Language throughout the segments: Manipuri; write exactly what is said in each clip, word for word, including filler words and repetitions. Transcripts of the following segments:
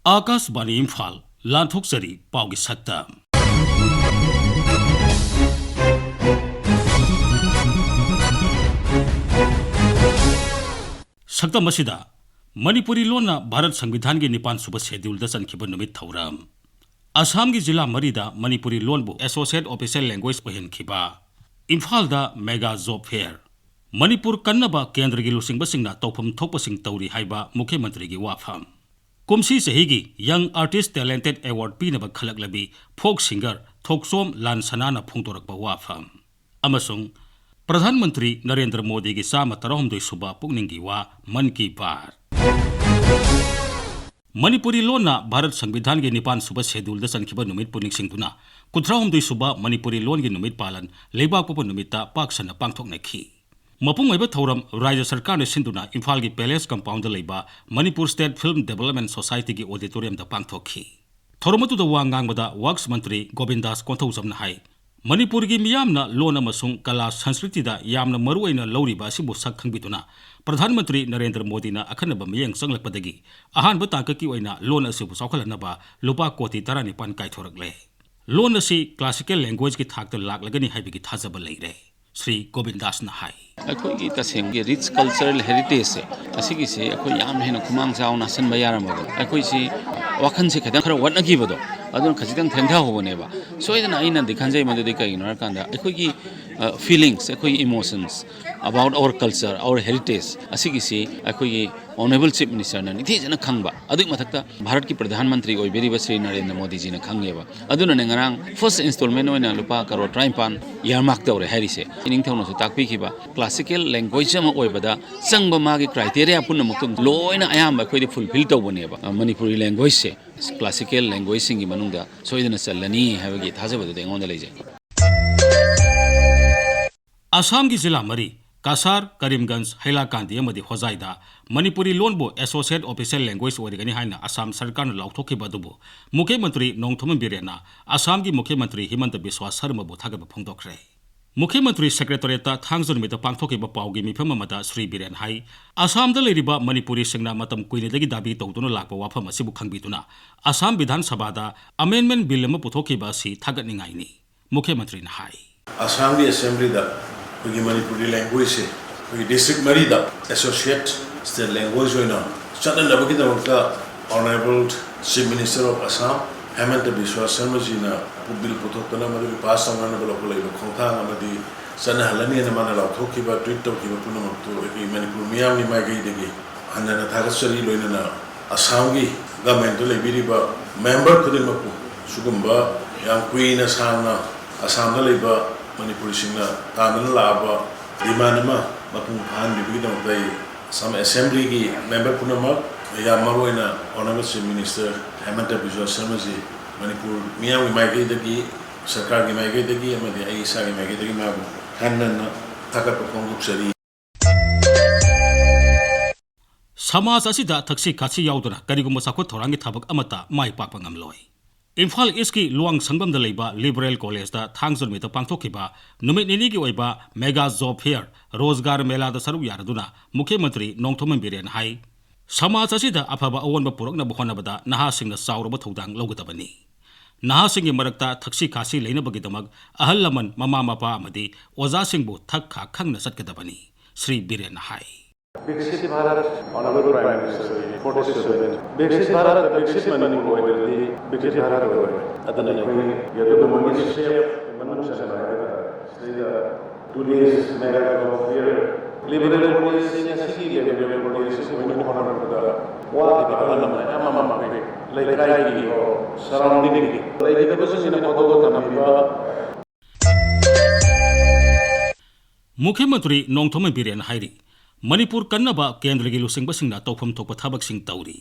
ꯑꯥꯀꯥꯁꯕꯥꯅꯤ ꯏꯝꯐꯥꯜ, ꯂꯥꯟꯊꯣꯛꯆꯔꯤ ꯄꯥꯎꯒꯤ ꯁꯛꯇꯝ꯫ ꯁꯛꯇꯝ ꯑꯁꯤꯗ ꯃꯅꯤꯄꯨꯔꯤ ꯂꯣꯟꯅ ꯚꯥꯔꯠ ꯁꯪꯕꯤꯙꯥꯟꯒꯤ ꯅꯤꯄꯥꯟ ꯁꯨꯕ ꯁꯦꯗ꯭ꯌꯨꯜꯗ ꯆꯟꯈꯤꯕ ꯅꯨꯃꯤꯠ ꯊꯧꯔꯝ꯫ ꯑꯁꯥꯝꯒꯤ ꯖꯤꯂꯥ ꯃꯔꯤꯗ ꯃꯅꯤꯄꯨꯔꯤ ꯂꯣꯟꯕꯨ Associate Official Language ꯑꯣꯏꯍꯟꯈꯤꯕ꯫ ꯏꯝꯐꯥꯜꯗ Mega Job Fair꯫ ꯃꯅꯤꯄꯨꯔ ꯀꯟꯅꯕ ꯀꯦꯟꯗ꯭ꯔꯒꯤ ꯂꯨꯆꯤꯡꯕꯁꯤꯡꯅ ꯇꯧꯐꯝ ꯊꯣꯛꯄꯁꯤꯡ ꯇꯧꯔꯤ ꯍꯥꯏꯕ ꯃꯨꯈ꯭ꯌ ꯃꯟꯇ꯭ꯔꯤꯒꯤ ꯋꯥꯐꯝ꯫ ꯀꯨꯝꯁꯤ ꯆꯍꯤꯒꯤ Young Artist Talented Award ꯄꯤꯅꯕ ꯈꯜꯂꯛꯂꯕꯤ ꯐꯣꯛ ꯁꯤꯡꯒꯔ ꯊꯣꯛꯆꯣꯝ ꯂꯥꯟꯁꯅꯥꯅ ꯐꯣꯡꯗꯣꯔꯛꯄ ꯋꯥꯐꯝ꯫ ꯑꯃꯁꯨꯡ ꯄ꯭ꯔꯙꯥꯟ ꯃꯟꯇ꯭ꯔꯤ ꯅꯔꯦꯟꯗ꯭ꯔ ꯃꯣꯗꯤꯒꯤ ꯆꯥꯝꯃ ꯇꯔꯥꯍꯨꯝꯗꯣꯏ ꯁꯨꯕ ꯄꯨꯛꯅꯤꯡꯒꯤ ꯋꯥ, ꯃꯟ ꯀꯤ ꯕꯥꯠ꯫ ꯃꯅꯤꯄꯨꯔꯤ ꯂꯣꯟꯅ ꯚꯥꯔꯠ ꯁꯪꯕꯤꯙꯥꯟꯒꯤ ꯅꯤꯄꯥꯟ ꯁꯨꯕ ꯁꯦꯗ꯭ꯌꯨꯜꯗ ꯆꯟꯈꯤꯕ ꯅꯨꯃꯤꯠꯄꯨ ꯅꯤꯡꯁꯤꯡꯗꯨꯅ, ꯀꯨꯟꯊ꯭ꯔꯥꯍꯨꯝꯗꯣꯏ ꯁꯨꯕ ꯃꯅꯤꯄꯨꯔꯤ ꯂꯣꯟꯒꯤ ꯅꯨꯃꯤꯠ ꯄꯥꯂꯟ ꯂꯩꯕꯥꯛꯄꯣꯛꯄ ꯅꯨꯃꯤꯠꯇ ꯄꯥꯛ ꯁꯟꯅ ꯄꯥꯡꯊꯣꯛꯅꯈꯤ꯫ ꯃꯄꯨꯡ ꯑꯣꯏꯕ ꯊꯧꯔꯝ ꯔꯥꯖ꯭ꯌ ꯁꯔꯀꯥꯔꯅ ꯁꯤꯟꯗꯨꯅ ꯏꯝꯐꯥꯜꯒꯤ ꯄꯦꯂꯦꯁ ꯀꯝꯄꯥꯎꯟꯗ ꯂꯩꯕ ꯃꯅꯤꯄꯨꯔ ꯁ꯭ꯇꯦꯠ ꯐꯤꯜꯝ ꯗꯤꯕꯦꯂꯞꯃꯦꯟ ꯁꯣꯁꯥꯏꯇꯤꯒꯤ ꯑꯣꯗꯤꯇꯣꯔꯤꯌꯝꯗ ꯄꯥꯡꯊꯣꯛꯈꯤ꯫ ꯊꯧꯔꯝ ꯑꯗꯨꯗ ꯋꯥ ꯉꯥꯡꯕꯗ ꯋꯥꯔꯛꯁ ꯃꯟꯇ꯭ꯔꯤ ꯒꯣꯕꯤꯟꯗꯥꯁ ꯀꯣꯟꯊꯧꯖꯝꯅ ꯍꯥꯏ, ꯃꯅꯤꯄꯨꯔꯒꯤ ꯃꯤꯌꯥꯝꯅ ꯂꯣꯟ ꯑꯃꯁꯨꯡ ꯀꯂꯥ ꯁꯪꯁꯀ꯭ꯔꯤꯇꯤꯗ ꯌꯥꯝꯅ ꯃꯔꯨ ꯑꯣꯏꯅ ꯂꯧꯔꯤꯕ ꯑꯁꯤꯕꯨ ꯁꯛ ꯈꯪꯕꯤꯗꯨꯅ ꯄ꯭ꯔꯙꯥꯟ ꯃꯟꯇ꯭ꯔꯤ ꯅꯔꯦꯟꯗ꯭ꯔ ꯃꯣꯗꯤꯅ ꯑꯈꯟꯅꯕ ꯃꯤꯠꯌꯦꯡ ꯆꯪꯂꯛꯄꯗꯒꯤ ꯑꯍꯥꯟꯕ ꯇꯥꯡꯀꯛꯀꯤ ꯑꯣꯏꯅ ꯂꯣꯟ ꯑꯁꯤꯕꯨ ꯆꯥꯎꯈꯠꯍꯟꯅꯕ ꯂꯨꯄꯥ ꯀꯣꯇꯤ ꯇꯔꯥꯅꯤꯄꯥꯟ ꯀꯥꯏꯊꯣꯔꯛꯂꯦ꯫ ꯂꯣꯟ ꯑꯁꯤ ꯀ꯭ꯂꯥꯁꯤꯀꯦꯜ ꯂꯦꯡꯒ꯭ꯋꯦꯖꯀꯤ ꯊꯥꯛꯇ ꯂꯥꯛꯂꯒꯅꯤ ꯍꯥꯏꯕꯒꯤ ꯊꯥꯖꯕ ꯂꯩꯔꯦ꯫ ꯁ꯭ꯔꯤ ꯒꯣꯕꯤꯟꯗꯥꯁꯅ ꯍꯥꯏ꯫ ꯑꯩꯈꯣꯏꯒꯤ ꯇꯁꯦꯡꯒꯤ ꯔꯤꯆ ꯀꯜꯆꯔꯦꯜ ꯍꯦꯔꯤꯇꯦꯖꯁꯦ, ꯑꯁꯤꯒꯤꯁꯤ ꯑꯩꯈꯣꯏ ꯌꯥꯝ ꯍꯦꯟꯅ ꯈꯨꯃꯥꯡ ꯆꯥꯎꯅ ꯍꯥꯞꯆꯤꯟꯕ ꯌꯥꯔꯝꯃꯕꯅꯤ꯫ ꯑꯩꯈꯣꯏꯁꯤ ꯋꯥꯈꯜꯁꯦ ꯈꯤꯇꯪ ꯈꯔ ꯋꯥꯠꯅꯈꯤꯕꯗꯣ, ꯑꯗꯨꯅ ꯈꯖꯤꯛꯇꯪ ꯊꯦꯡꯊꯍꯧꯕꯅꯦꯕ꯫ ꯁꯣꯏꯗꯅ ꯑꯩꯅꯗꯤ ꯈꯟꯖꯩ, ꯃꯗꯨꯗꯤ ꯀꯩꯒꯤꯅꯣ ꯍꯥꯏꯔꯀꯥꯟꯗ ꯑꯩꯈꯣꯏꯒꯤ, ꯑ, feelings, ꯑꯩꯈꯣꯏꯒꯤ emotions about our culture, our heritage, ꯑꯁꯤꯒꯤꯁꯤ ꯑꯩꯈꯣꯏꯒꯤ ꯑꯣꯅꯔꯦꯕꯜ ꯆꯤꯐ ꯃꯤꯅꯤꯁꯇꯔꯅ ꯅꯤꯡꯊꯤꯖꯅ ꯈꯪꯕ, ꯑꯗꯨꯒꯤ ꯃꯊꯛꯇ ꯚꯥꯔꯠꯀꯤ ꯄ꯭ꯔꯙꯥꯟ ꯃꯟꯇ꯭ꯔꯤ ꯑꯣꯏꯕꯤꯔꯤꯕ ꯁ꯭ꯔꯤ ꯅꯔꯦꯟꯗ꯭ꯔ ꯃꯣꯗꯤꯖꯤꯅ ꯈꯪꯉꯦꯕ꯫ ꯑꯗꯨꯅꯅꯦ ꯉꯔꯥꯡ ꯐꯥꯔꯁ ꯏꯟꯁꯇꯣꯜꯃꯦꯟ ꯑꯣꯏꯅ ꯂꯨꯄꯥ ꯀꯔꯣꯔ ꯇꯔꯥꯅꯤꯄꯥꯟ ꯏꯌꯥꯔꯃꯥꯔꯛ ꯇꯧꯔꯦ ꯍꯥꯏꯔꯤꯁꯦ꯫ ꯅꯤꯡꯊꯧꯅꯁꯨ ꯇꯥꯛꯄꯤꯈꯤꯕ, ꯀ꯭ꯂꯥꯁꯤꯀꯦꯜ ꯂꯦꯡꯒ꯭ꯋꯦꯖ ꯑꯃ ꯑꯣꯏꯕꯗ ꯆꯪꯕ ꯃꯥꯒꯤ ꯀ꯭ꯔꯥꯏꯇꯦꯔꯤꯌꯥ ꯄꯨꯝꯅꯃꯛꯇꯨ ꯂꯣꯏꯅ ꯑꯌꯥꯝꯕ ꯑꯩꯈꯣꯏꯗꯤ ꯐꯨꯜꯐꯤꯜ ꯇꯧꯕꯅꯦꯕ꯫ ꯑ, ꯃꯅꯤꯄꯨꯔꯤ ꯂꯦꯡꯒ꯭ꯋꯦꯖꯁꯦ ꯀ꯭ꯂꯥꯁꯤꯀꯦꯜ ꯂꯦꯡꯒ꯭ꯋꯦꯖꯁꯤꯡꯒꯤ ꯃꯅꯨꯡꯗ ꯁꯣꯏꯗꯅ ꯆꯜꯂꯅꯤ ꯍꯥꯏꯕꯒꯤ ꯊꯥꯖꯕꯗꯨꯗꯤ ꯑꯩꯉꯣꯟꯗ ꯂꯩꯖꯩ꯫ ꯑꯁꯥꯝꯒꯤ ꯖꯤꯂꯥ ꯃꯔꯤ, ꯀꯁꯥꯔ, ꯀꯔꯤꯝꯒꯟꯖ, ꯍꯩꯂꯥꯀꯥꯟꯗꯤ ꯑꯃꯗꯤ ꯍꯣꯖꯥꯏꯗ ꯃꯅꯤꯄꯨꯔꯤ ꯂꯣꯟꯕꯨ Associate Official Language ꯑꯣꯏꯔꯒꯅꯤ ꯍꯥꯏꯅ ꯑꯁꯥꯝ ꯁꯔꯀꯥꯔꯅ ꯂꯥꯎꯊꯣꯛꯈꯤꯕ ꯑꯗꯨꯕꯨ ꯃꯨꯈ꯭ꯌ ꯃꯟꯇ꯭ꯔꯤ ꯅꯣꯡꯊꯣꯝꯕꯝ ꯕꯤꯔꯦꯟꯅ ꯑꯁꯥꯝꯒꯤ ꯃꯨꯈ꯭ꯌ ꯃꯟꯇ꯭ꯔꯤ ꯍꯤꯃꯟꯇ ꯕꯤꯁ꯭ꯋꯥ ꯁꯔꯃꯕꯨ ꯊꯥꯒꯠꯄ ꯐꯣꯡꯗꯣꯛꯈ꯭ꯔꯦ꯫ ꯃꯨꯈ꯭ꯌ ꯃꯟꯇ꯭ꯔꯤ ꯁꯦꯀ꯭ꯔꯦꯇꯔꯤꯌꯦꯠꯇ ꯊꯥꯡꯖ ꯅꯨꯃꯤꯠꯇ ꯄꯥꯡꯊꯣꯛꯈꯤꯕ ꯄꯥꯎꯒꯤ ꯃꯤꯐꯝ ꯑꯃꯗ ꯁ꯭ꯔꯤ ꯕꯤꯔꯦꯟ ꯍꯥꯏ, ꯑꯁꯥꯝꯗ ꯂꯩꯔꯤꯕ ꯃꯅꯤꯄꯨꯔꯤꯁꯤꯡꯅ ꯃꯇꯝ ꯀꯨꯏꯅꯗꯒꯤ ꯗꯥꯕꯤ ꯇꯧꯗꯨꯅ ꯂꯥꯛꯄ ꯋꯥꯐꯝ ꯑꯁꯤꯕꯨ ꯈꯪꯕꯤꯗꯨꯅ ꯑꯁꯥꯝ ꯕꯤꯙꯥꯟ ꯁꯚꯥꯗ ꯑꯃꯦꯟꯃꯦꯟ ꯕꯤꯜ ꯑꯃ ꯄꯨꯊꯣꯛꯈꯤꯕ ꯑꯁꯤ ꯊꯥꯒꯠꯅꯤꯡꯉꯥꯏꯅꯤ꯫ ꯃꯨꯈ꯭ꯌ ꯃꯟꯇ꯭ꯔꯤꯅ ꯍꯥꯏ꯫ ꯑꯁꯥꯝꯒꯤ ꯑꯦꯁꯦꯝꯕ꯭ꯂꯤꯗ ꯑꯩꯈꯣꯏꯒꯤ ꯃꯅꯤꯄꯨꯔꯤ ꯂꯦꯡꯒ꯭ꯋꯦꯖꯁꯦ ꯑꯩꯈꯣꯏꯒꯤ ꯗꯤꯁꯇ꯭ꯔꯤꯛ ꯃꯔꯤꯗ ꯑꯦꯁꯣꯁꯤꯌꯦꯠ ꯁ꯭ꯇꯦꯠ ꯂꯦꯡꯒ꯭ꯋꯦꯖ ꯑꯣꯏꯅ ꯆꯠꯅꯅꯕꯒꯤꯗꯃꯛꯇ Honourable Chief Minister of Assam Himanta Biswa ꯁꯔꯃꯖꯤꯅ ꯕꯤꯜ ꯄꯨꯊꯣꯛꯇꯅ ꯃꯗꯨꯒꯤ ꯄꯥꯁ ꯇꯧꯅꯅꯕ ꯂꯧꯈꯠꯂꯛꯏꯕ ꯈꯣꯡꯊꯥꯡ ꯑꯃꯗꯤ ꯆꯠꯅꯍꯜꯂꯅꯤꯅ ꯃꯥꯅ ꯂꯥꯎꯊꯣꯛꯈꯤꯕ, ꯇ꯭ꯋꯤꯠ ꯇꯧꯈꯤꯕ ꯄꯨꯝꯅꯃꯛꯇꯨ ꯑꯩꯈꯣꯏ ꯃꯅꯤꯄꯨꯔ ꯃꯤꯌꯥꯝꯒꯤ ꯃꯥꯏꯀꯩꯗꯒꯤ ꯍꯟꯅꯅ ꯊꯥꯒꯠꯆꯔꯤ꯫ ꯂꯣꯏꯅꯅ ꯑꯁꯥꯝꯒꯤ ꯒꯃꯦꯟꯗ ꯂꯩꯕꯤꯔꯤꯕ ꯃꯦꯝꯕꯔ ꯈꯨꯗꯤꯡꯃꯛꯄꯨ ꯁꯤꯒꯨꯝꯕ ꯌꯥꯝ ꯀꯨꯏꯅ ꯁꯥꯡꯅ ꯑꯁꯥꯝꯗ ꯂꯩꯕ ꯃꯅꯤꯄꯨꯔꯤꯁꯤꯡꯅ ꯇꯥꯟꯗꯨꯅ ꯂꯥꯛꯑꯕ ꯗꯤꯃꯥꯟ ꯑꯃ ꯃꯄꯨꯡ ꯐꯥꯍꯟꯕꯤꯕꯒꯤꯗꯃꯛꯇ ꯑꯩ ꯑꯁꯥꯝ ꯑꯦꯁꯦꯝꯕ꯭ꯂꯤꯒꯤ ꯃꯦꯝꯕꯔ ꯄꯨꯝꯅꯃꯛ, ꯌꯥꯝ ꯃꯔꯨꯑꯣꯏꯅ Honourable Chief Minister ꯍꯦꯃꯟꯇ ꯕꯤꯁ꯭ꯋꯥ ꯁꯔꯃꯖꯤ, ꯃꯅꯤꯄꯨꯔ ꯃꯤꯌꯥꯝꯒꯤ ꯃꯥꯏꯀꯩꯗꯒꯤ, ꯁꯔꯀꯥꯔꯒꯤ ꯃꯥꯏꯀꯩꯗꯒꯤ ꯑꯃꯗꯤ ꯑꯩ ꯏꯁꯥꯒꯤ ꯃꯥꯏꯀꯩꯗꯒꯤ ꯃꯥꯕꯨ ꯍꯟꯅ ꯍꯟꯅ ꯊꯥꯒꯠꯄ ꯐꯣꯡꯗꯣꯛꯆꯔꯤ꯫ ꯁꯃꯥꯖ ꯑꯁꯤꯗ ꯊꯛꯁꯤ ꯈꯥꯁꯤ ꯌꯥꯎꯗꯅ ꯀꯔꯤꯒꯨꯝꯕ ꯆꯥꯎꯈꯠ ꯊꯧꯔꯥꯡꯒꯤ ꯊꯕꯛ ꯑꯃꯠꯇ ꯃꯥꯏ ꯄꯥꯛꯄ ꯉꯝꯂꯣꯏ꯫ ꯏꯝꯐꯥꯜ ꯏꯁꯀꯤ ꯂꯨꯋꯥꯡ ꯁꯪꯕꯝꯗ ꯂꯩꯕ ꯂꯤꯕꯔꯦꯜ ꯀꯣꯂꯦꯖꯇ ꯊꯥꯡꯖ ꯅꯨꯃꯤꯠꯇ ꯄꯥꯡꯊꯣꯛꯈꯤꯕ ꯅꯨꯃꯤꯠ ꯅꯤꯅꯤꯒꯤ ꯑꯣꯏꯕ ꯃꯦꯒꯥ ꯖꯣꯕ ꯐꯤꯌꯔ, ꯔꯣꯖꯒꯥꯔ ꯃꯦꯂꯥꯗ ꯁꯔꯨꯛ ꯌꯥꯔꯗꯨꯅ ꯃꯨꯈ꯭ꯌ ꯃꯟꯇ꯭ꯔꯤ ꯅꯣꯡꯊꯣꯝꯕꯝ ꯕꯤꯔꯦꯟ ꯍꯥꯏ, ꯁꯃꯥꯖ ꯑꯁꯤꯗ ꯑꯐꯕ ꯑꯑꯣꯟꯕ ꯄꯨꯔꯛꯅꯕ ꯍꯣꯠꯅꯕꯗ ꯅꯍꯥꯁꯤꯡꯅ ꯆꯥꯎꯔꯕ ꯊꯧꯗꯥꯡ ꯂꯧꯒꯗꯕꯅꯤ꯫ ꯅꯍꯥꯁꯤꯡꯒꯤ ꯃꯔꯛꯇ ꯊꯛꯁꯤ ꯈꯥꯁꯤ ꯂꯩꯅꯕꯒꯤꯗꯃꯛ ꯑꯍꯜ ꯂꯃꯟ, ꯃꯃꯥ ꯃꯄꯥ ꯑꯃꯗꯤ ꯑꯣꯖꯥꯁꯤꯡꯕꯨ ꯊꯛ ꯈꯥ ꯈꯪꯅ ꯆꯠꯀꯗꯕꯅꯤ, ꯁ꯭ꯔꯤ ꯕꯤꯔꯦꯟꯅ ꯍꯥꯏ꯫ ꯕꯤꯛꯁꯤꯠ ꯚꯥꯔꯠ, Honourable Prime Minister ꯒꯤ forty seven, ꯕꯤꯛꯁꯤꯠ ꯚꯥꯔꯠ, ꯕꯤꯛꯁꯤꯠ ꯃꯅꯤꯄꯨꯔ ꯑꯣꯏꯗ꯭ꯔꯗꯤ ꯕꯤꯛꯁꯤꯠ ꯚꯥꯔꯠ ꯑꯣꯏꯔꯣꯏ꯫ ꯑꯗꯨꯅ ꯑꯩꯈꯣꯏ ꯑꯗꯨꯒꯨꯝꯕꯒꯤ ꯁꯦꯞ ꯃꯅꯨꯡ ꯆꯟꯕ ꯍꯥꯏꯕ ꯇꯥꯔꯦ꯫ ꯁꯤꯗꯩꯗ two days mega job fair, liberal ꯀꯣꯂꯦꯖꯁꯤꯡ ꯑꯁꯤꯒꯤ ꯂꯤꯕꯔꯦꯜ ꯀꯣꯂꯦꯖꯁꯤꯡ ꯑꯣꯏꯅ ꯍꯣꯠꯅꯔꯛꯄꯗ ꯋꯥꯈꯤꯕ ꯑꯍꯜ ꯂꯃꯟ ꯃꯌꯥꯝ ꯑꯃ ꯑꯩꯈꯣꯏ ꯂꯩꯀꯥꯏꯒꯤ, surrounding ꯒꯤ ꯂꯩꯒꯗꯕꯁꯤꯡꯁꯤꯅ ꯐꯣꯇꯣ ꯊꯝꯕꯤꯕ꯫ ꯃꯨꯈ꯭ꯌ ꯃꯟꯇ꯭ꯔꯤ ꯅꯣꯡꯊꯣꯝꯕꯝ ꯕꯤꯔꯦꯟꯅ ꯍꯥꯏꯔꯤ, ꯃꯅꯤꯄꯨꯔ ꯀꯟꯅꯕ ꯀꯦꯟꯗ꯭ꯔꯒꯤ ꯂꯨꯆꯤꯡꯕꯁꯤꯡꯅ ꯇꯧꯐꯝ ꯊꯣꯛꯄ ꯊꯕꯛꯁꯤꯡ ꯇꯧꯔꯤ꯫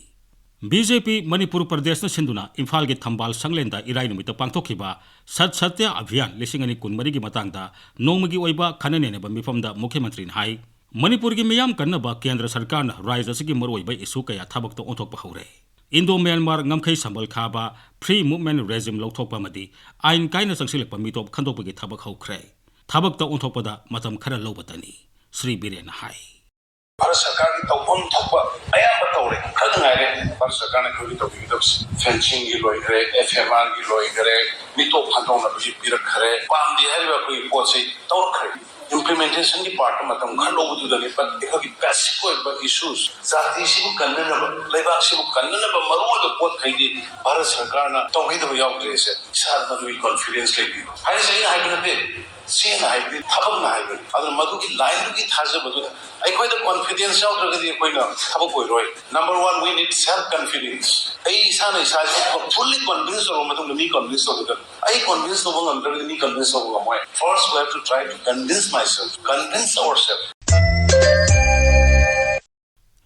ꯕꯤ ꯖꯦ ꯄꯤ ꯃꯅꯤꯄꯨꯔ ꯄ꯭ꯔꯗꯦꯁꯅ ꯁꯤꯟꯗꯨꯅ ꯏꯝꯐꯥꯜꯒꯤ ꯊꯝꯕꯥꯜ ꯁꯪꯂꯦꯟꯗ ꯏꯔꯥꯏ ꯅꯨꯃꯤꯠꯇ ꯄꯥꯡꯊꯣꯛꯈꯤꯕ ꯁꯠ ꯁꯠꯌ ꯑꯚꯤꯌꯥꯟ ꯂꯤꯁꯤꯡ ꯑꯅꯤ ꯀꯨꯟꯃꯔꯤꯒꯤ ꯃꯇꯥꯡꯗ ꯅꯣꯡꯃꯒꯤ ꯑꯣꯏꯕ ꯈꯟꯅ ꯅꯩꯅꯕ ꯃꯤꯐꯝꯗ ꯃꯨꯈ꯭ꯌ ꯃꯟꯇ꯭ꯔꯤꯅ ꯍꯥꯏ, ꯃꯅꯤꯄꯨꯔꯒꯤ ꯃꯤꯌꯥꯝ ꯀꯟꯅꯕ ꯀꯦꯟꯗ꯭ꯔ ꯁꯔꯀꯥꯔꯅ ꯔꯥꯖ꯭ꯌ ꯑꯁꯤꯒꯤ ꯃꯔꯨꯑꯣꯏꯕ ꯏꯁꯨ ꯀꯌꯥ ꯊꯕꯛꯇ ꯑꯣꯟꯊꯣꯛꯄ ꯍꯧꯔꯦ꯫ ꯏꯟꯗꯣ ꯃ꯭ꯌꯥꯟꯃꯥꯔ ꯉꯝꯈꯩ ꯁꯝꯕꯜ ꯈꯥꯕ, ꯐ꯭ꯔꯤ ꯃꯨꯚꯃꯦꯟꯠ ꯔꯦꯖꯤꯝ ꯂꯧꯊꯣꯛꯄ ꯑꯃꯗꯤ ꯑꯥꯏꯟ ꯀꯥꯏꯅ ꯆꯪꯁꯤꯜꯂꯛꯄ ꯃꯤꯇꯣꯞ ꯈꯟꯗꯣꯛꯄꯒꯤ ꯊꯕꯛ ꯍꯧꯈ꯭ꯔꯦ꯫ ꯊꯕꯛꯇ ꯑꯣꯟꯊꯣꯛꯄꯗ ꯃꯇꯝ ꯈꯔ ꯂꯧꯕꯇꯅꯤ, ꯁ꯭ꯔꯤ ꯕꯤꯔꯦꯟꯅ ꯍꯥꯏ꯫ ꯚꯥꯔꯠ ꯁꯔꯀꯥꯔꯒꯤ ꯇꯧꯐꯝ ꯊꯣꯛꯄ ꯑꯌꯥꯝꯕ ꯇꯧꯔꯦ꯫ ꯈꯔꯗ ꯉꯥꯏꯔꯦ ꯚꯥꯔꯠ ꯁꯔꯀꯥꯔꯅ ꯑꯩꯈꯣꯏꯒꯤ ꯇꯧꯕꯤꯒꯗꯕꯁꯦ꯫ ꯐꯦꯟꯁꯤꯡꯒꯤ ꯂꯣꯏꯈ꯭ꯔꯦ, ꯑꯦꯐ ꯑꯦꯝ ꯑꯥꯔꯒꯤ ꯂꯣꯏꯈ꯭ꯔꯦ, ꯃꯤꯇꯣꯞ ꯐꯟꯗꯣꯛꯅꯕꯒꯤ ꯄꯤꯔꯛꯈ꯭ꯔꯦ, ꯄꯥꯝꯗꯦ ꯍꯥꯏꯔꯤꯕ ꯑꯩꯈꯣꯏꯒꯤ ꯄꯣꯠꯁꯤ ꯇꯧꯔꯛꯈ꯭ꯔꯦ꯫ ꯏꯝꯄ꯭ꯂꯤꯃꯦꯟꯇꯦꯁꯟꯒꯤ ꯄꯥꯔꯠꯇ ꯃꯇꯝ ꯈꯔ ꯂꯧꯕꯗꯨꯗꯅꯤ, ꯕꯠ ꯑꯩꯈꯣꯏꯒꯤ ꯕꯦꯁꯤꯛ ꯑꯣꯏꯕ ꯏꯁꯨꯁ, ꯖꯥꯇꯤꯁꯤꯕꯨ ꯀꯟꯅꯅꯕ, ꯂꯩꯕꯥꯛꯁꯤꯕꯨ ꯀꯟꯅꯅꯕ ꯃꯔꯨꯑꯣꯏꯕ ꯄꯣꯠꯈꯩꯗꯤ ꯚꯥꯔꯠ ꯁꯔꯀꯥꯔꯅ ꯇꯧꯕꯤꯗꯕ ꯌꯥꯎꯗ꯭ꯔꯦꯁꯦ꯫ ꯏꯁꯥꯗ ꯃꯗꯨꯒꯤ ꯀꯣꯟꯐꯤꯗꯦꯟꯁ ꯂꯩꯕꯤꯌꯨ ꯍꯥꯏꯔꯤꯁꯦ ꯑꯩꯅ ꯍꯥꯏꯕ ꯅꯠꯇꯦ, ꯁꯤꯅ ꯍꯥꯏꯕꯗꯤ ꯊꯕꯛꯅ ꯍꯥꯏꯕꯅꯤ꯫ ꯑꯗꯨꯅ ꯃꯗꯨꯒꯤ ꯂꯥꯏꯟꯗꯨꯒꯤ ꯊꯥꯖꯕꯗꯨꯅ ꯑꯩꯈꯣꯏꯗ ꯀꯣꯟꯐꯤꯗꯦꯟꯁ ꯌꯥꯎꯗ꯭ꯔꯒꯗꯤ ꯑꯩꯈꯣꯏꯅ ꯊꯕꯛ ꯑꯣꯏꯔꯣꯏ꯫ Number one, we need self confidence. ꯑꯩ ꯏꯁꯥꯅ ꯏꯁꯥꯁꯦ ꯐꯨꯜꯂꯤ ꯀꯟꯚꯤꯟꯁ ꯇꯧꯔꯕ ꯃꯇꯨꯡꯗ ꯃꯤ ꯀꯟꯚꯤꯟꯁ ꯇꯧꯒꯗꯕꯅꯤ꯫ ꯑꯩ ꯀꯟꯚꯤꯟꯁ ꯇꯧꯕ ꯉꯝꯗ꯭ꯔꯒꯗꯤ ꯃꯤ ꯀꯟꯚꯤꯟꯁ ꯇꯧꯕ ꯉꯝꯃꯣꯏ꯫ First, we have to try to convince myself, convince ourselves.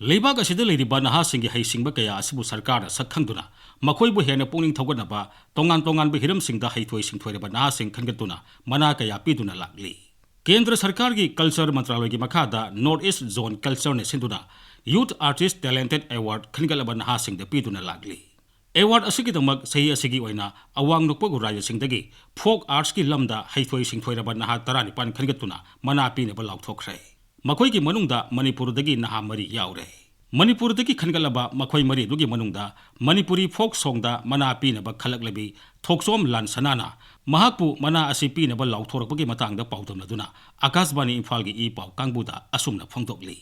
ꯂꯩꯕꯥꯛ ꯑꯁꯤꯗ ꯂꯩꯔꯤꯕ ꯅꯍꯥꯁꯤꯡꯒꯤ ꯍꯩꯁꯤꯡꯕ ꯀꯌꯥ ꯑꯁꯤꯕꯨ ꯁꯔꯀꯥꯔꯅ ꯁꯛ ꯈꯪꯗꯨꯅ, ꯃꯈꯣꯏꯕꯨ ꯍꯦꯟꯅ ꯄꯨꯛꯅꯤꯡ ꯊꯧꯒꯠꯅꯕ ꯇꯣꯉꯥꯟ ꯇꯣꯉꯥꯟꯕ ꯍꯤꯔꯝꯁꯤꯡꯗ ꯍꯩꯊꯣꯏ ꯁꯤꯡꯊꯣꯏꯔꯕ ꯅꯍꯥꯁꯤꯡ ꯈꯟꯒꯠꯇꯨꯅ ꯃꯅꯥ ꯀꯌꯥ ꯄꯤꯗꯨꯅ ꯂꯥꯛꯂꯤ꯫ ꯀꯦꯟꯗ꯭ꯔ ꯁꯔꯀꯥꯔꯒꯤ ꯀꯜꯆꯔ ꯃꯟꯇ꯭ꯔꯥꯂꯣꯏꯒꯤ ꯃꯈꯥꯗ North East Zone Culture ꯅ ꯁꯤꯟꯗꯨꯅ Youth Artist Talented Award ꯈꯟꯒꯠꯂꯕ ꯅꯍꯥꯁꯤꯡꯗ ꯄꯤꯗꯨꯅ ꯂꯥꯛꯂꯤ꯫ ꯑꯦꯋꯥꯔꯗ ꯑꯁꯤꯒꯤꯗꯃꯛ ꯆꯍꯤ ꯑꯁꯤꯒꯤ ꯑꯣꯏꯅ ꯑꯋꯥꯡ ꯅꯣꯡꯄꯣꯛ ꯔꯥꯖ꯭ꯌꯁꯤꯡꯗꯒꯤ ꯐꯣꯛ ꯑꯥꯔꯠꯁꯀꯤ ꯂꯝꯗ ꯍꯩꯊꯣꯏ ꯁꯤꯡꯊꯣꯏꯔꯕ ꯅꯍꯥ ꯇꯔꯥꯅꯤꯄꯥꯟ ꯈꯟꯒꯠꯇꯨꯅ ꯃꯅꯥ ꯄꯤꯅꯕ ꯂꯥꯎꯊꯣꯛꯈ꯭ꯔꯦ꯫ ꯃꯈꯣꯏꯒꯤ ꯃꯅꯨꯡꯗ ꯃꯅꯤꯄꯨꯔꯗꯒꯤ ꯅꯍꯥ ꯃꯔꯤ ꯌꯥꯎꯔꯦ꯫ ꯃꯅꯤꯄꯨꯔꯗꯒꯤ ꯈꯟꯒꯠꯂꯕ ꯃꯈꯣꯏ ꯃꯔꯤꯗꯨꯒꯤ ꯃꯅꯨꯡꯗ ꯃꯅꯤꯄꯨꯔꯤ ꯐꯣꯛ ꯁꯣꯡꯗ ꯃꯅꯥ ꯄꯤꯅꯕ ꯈꯜꯂꯛꯂꯕꯤ ꯊꯣꯛꯆꯣꯝ ꯂꯥꯟꯁꯅꯥꯅ ꯃꯍꯥꯛꯄꯨ ꯃꯅꯥ ꯑꯁꯤ ꯄꯤꯅꯕ ꯂꯥꯎꯊꯣꯔꯛꯄꯒꯤ ꯃꯇꯥꯡꯗ ꯄꯥꯎꯗꯝꯅꯗꯨꯅ ꯑꯀꯥꯁꯕꯥꯅꯤ ꯏꯝꯐꯥꯜꯒꯤ ꯏ ꯄꯥꯎ ꯀꯥꯡꯕꯨꯗ ꯑꯁꯨꯝꯅ ꯐꯣꯡꯗꯣꯛꯂꯤ꯫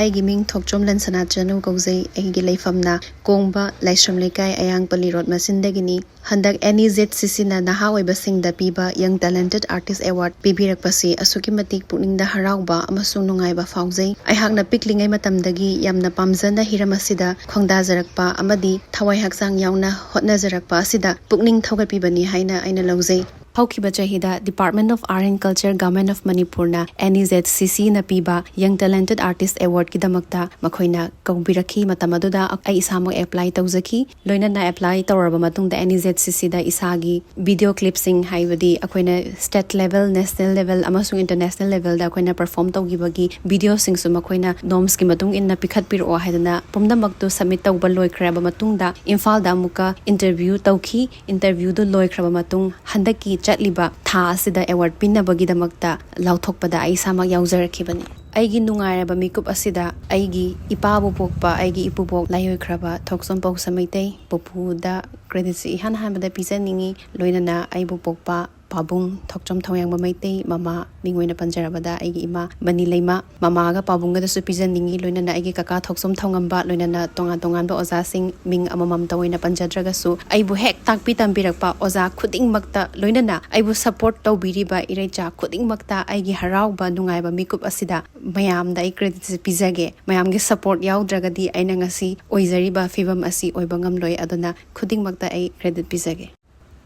ꯑꯩꯒꯤ ꯃꯤꯡ ꯊꯣꯛꯆꯣꯝ ꯂꯟꯁꯅꯥ ꯆꯅꯨ ꯀꯧꯖꯩ꯫ ꯑꯩꯒꯤ ꯂꯩꯐꯝꯅ ꯀꯣꯡꯕ ꯂꯥꯏꯁ꯭ꯔꯝ ꯂꯩꯀꯥꯏ ꯑꯌꯥꯡꯄꯜꯂꯤ ꯔꯣꯗ ꯃꯆꯤꯟꯗꯒꯤꯅꯤ꯫ ꯍꯟꯗꯛ NEZCC ꯅ ꯅꯍꯥ ꯑꯣꯏꯕꯁꯤꯡꯗ ꯄꯤꯕ Young Talented Artist Award ꯄꯤꯕꯤꯔꯛꯄꯁꯤ ꯑꯁꯨꯛꯀꯤ ꯃꯇꯤꯛ ꯄꯨꯛꯅꯤꯡꯗ ꯍꯔꯥꯎꯕ ꯑꯃꯁꯨꯡ ꯅꯨꯡꯉꯥꯏꯕ ꯐꯥꯎꯖꯩ꯫ ꯑꯩꯍꯥꯛꯅ ꯄꯤꯛꯂꯤꯉꯩ ꯃꯇꯝꯗꯒꯤ ꯌꯥꯝꯅ ꯄꯥꯝꯖꯅ ꯍꯤꯔꯝ ꯑꯁꯤꯗ ꯈꯣꯡꯗꯥꯖꯔꯛꯄ ꯑꯃꯗꯤ ꯊꯋꯥꯏ ꯍꯛꯆꯥꯡ ꯌꯥꯎꯅ ꯍꯣꯠꯅꯖꯔꯛꯄ ꯑꯁꯤꯗ ꯄꯨꯛꯅꯤꯡ ꯊꯧꯒꯠꯄꯤꯕꯅꯤ ꯍꯥꯏꯅ ꯑꯩꯅ ꯂꯧꯖꯩ꯫ ꯍꯧꯈꯤꯕ ꯆꯍꯤꯗ Department of Art and Culture, Government of Manipur ꯅ NEZCC ꯅ ꯄꯤꯕ Young Talented Artist Award ꯀꯤꯗꯃꯛꯇ ꯃꯈꯣꯏꯅ ꯀꯧꯕꯤꯔꯛꯈꯤ꯫ ꯃꯇꯝ ꯑꯗꯨꯗ ꯑꯩ ꯏꯁꯥꯃꯛ ꯑꯦꯄ꯭ꯂꯥꯏ ꯇꯧꯖꯈꯤ꯫ ꯂꯣꯏꯅꯅ ꯑꯦꯄ꯭ꯂꯥꯏ ꯇꯧꯔꯕ ꯃꯇꯨꯡꯗ NEZCC ꯗ ꯏꯁꯥꯒꯤ ꯚꯤꯗꯤꯑꯣ ꯀ꯭ꯂꯤꯞꯁꯤꯡ, ꯍꯥꯏꯕꯗꯤ ꯑꯩꯈꯣꯏꯅ state level, national level ꯑꯃꯁꯨꯡ international level ꯗ ꯑꯩꯈꯣꯏꯅ ꯄꯔꯐꯣꯔꯝ ꯇꯧꯈꯤꯕꯒꯤ ꯚꯤꯗꯤꯑꯣꯁꯤꯡꯁꯨ ꯃꯈꯣꯏꯅ ꯅꯣꯔꯝꯁꯀꯤ ꯃꯇꯨꯡ ꯏꯟꯅ ꯄꯤꯈꯠꯄꯤꯔꯛꯑꯣ ꯍꯥꯏꯗꯅ ꯄꯨꯝꯅꯃꯛꯇꯨ ꯁꯕꯃꯤꯠ ꯇꯧꯕ ꯂꯣꯏꯈ꯭ꯔꯕ ꯃꯇꯨꯡꯗ ꯏꯝꯐꯥꯜꯗ ꯑꯃꯨꯛꯀ ꯏꯟꯇꯔꯚ꯭ꯌꯨ ꯇꯧꯈꯤ꯫ ꯏꯟꯇꯔꯚ꯭ꯌꯨꯗꯨ ꯂꯣꯏꯈ꯭ꯔꯕ ꯃꯇꯨꯡ ꯍꯟꯗꯛꯀꯤ ꯆꯠꯂꯤꯕ ꯊꯥ ꯑꯁꯤꯗ ꯑꯦꯋꯥꯔꯗ ꯄꯤꯅꯕꯒꯤꯗꯃꯛꯇ ꯂꯥꯎꯊꯣꯛꯄꯗ ꯑꯩ ꯏꯁꯥꯃꯛ ꯌꯥꯎꯖꯔꯛꯈꯤꯕꯅꯤ꯫ ꯑꯩꯒꯤ ꯅꯨꯡꯉꯥꯏꯔꯕ ꯃꯤꯀꯨꯞ ꯑꯁꯤꯗ ꯑꯩꯒꯤ ꯏꯄꯥꯕꯨ ꯄꯣꯛꯄ ꯑꯩꯒꯤ ꯏꯄꯨꯕꯣꯛ ꯂꯥꯏꯑꯣꯏꯈ꯭ꯔꯕ ꯊꯣꯛꯆꯣꯝ ꯄꯧꯁ ꯃꯩꯇꯩ ꯄꯨꯄꯨꯗ ꯀ꯭ꯔꯦꯗꯤꯠꯁꯤ ꯏꯍꯥꯟ ꯍꯥꯟꯕꯗ ꯄꯤꯖꯅꯤꯡꯏ꯫ ꯂꯣꯏꯅꯅ ꯑꯩꯕꯨ ꯄꯣꯛꯄ ꯄꯥꯕꯨꯡ ꯊꯣꯛꯆꯣꯝ ꯊꯧꯌꯥꯡꯕ ꯃꯩꯇꯩ, ꯃꯃꯥ ꯃꯤꯡ ꯑꯣꯏꯅ ꯄꯟꯖꯔꯕꯗ ꯑꯩꯒꯤ ꯏꯃꯥ ꯃꯅꯤ ꯂꯩꯃ, ꯃꯃꯥꯒ ꯄꯥꯕꯨꯡꯒꯗꯁꯨ ꯄꯤꯖꯅꯤꯡꯏ꯫ ꯂꯣꯏꯅꯅ ꯑꯩꯒꯤ ꯀꯀꯥ ꯊꯣꯛꯆꯣꯝ ꯊꯧꯉꯝꯕ, ꯂꯣꯏꯅꯅ ꯇꯣꯉꯥꯟ ꯇꯣꯉꯥꯟꯕ ꯑꯣꯖꯥꯁꯤꯡ, ꯃꯤꯡ ꯑꯃꯃꯝꯇ ꯑꯣꯏꯅ ꯄꯟꯖꯗ꯭ꯔꯒꯁꯨ, ꯑꯩꯕꯨ ꯍꯦꯛ ꯇꯥꯛꯄꯤ ꯇꯝꯕꯤꯔꯛꯄ ꯑꯣꯖꯥ ꯈꯨꯗꯤꯡꯃꯛꯇ, ꯂꯣꯏꯅꯅ ꯑꯩꯕꯨ ꯁꯄꯣꯔꯠ ꯇꯧꯕꯤꯔꯤꯕ ꯏꯔꯩꯆꯥ ꯈꯨꯗꯤꯡꯃꯛꯇ ꯑꯩꯒꯤ ꯍꯔꯥꯎꯕ ꯅꯨꯡꯉꯥꯏꯕ ꯃꯤꯀꯨꯞ ꯑꯁꯤꯗ ꯃꯌꯥꯝꯗ ꯑꯩ ꯀ꯭ꯔꯦꯗꯤꯠꯁꯦ ꯄꯤꯖꯒꯦ꯫ ꯃꯌꯥꯝꯒꯤ ꯁꯄꯣꯔꯠ ꯌꯥꯎꯗ꯭ꯔꯒꯗꯤ ꯑꯩꯅ ꯉꯁꯤ ꯑꯣꯏꯖꯔꯤꯕ ꯐꯤꯕꯝ ꯑꯁꯤ ꯑꯣꯏꯕ ꯉꯝꯂꯣꯏ꯫ ꯑꯗꯨꯅ ꯈꯨꯗꯤꯡꯃꯛꯇ ꯑꯩ ꯀ꯭ꯔꯦꯗꯤꯠ ꯄꯤꯖꯒꯦ꯫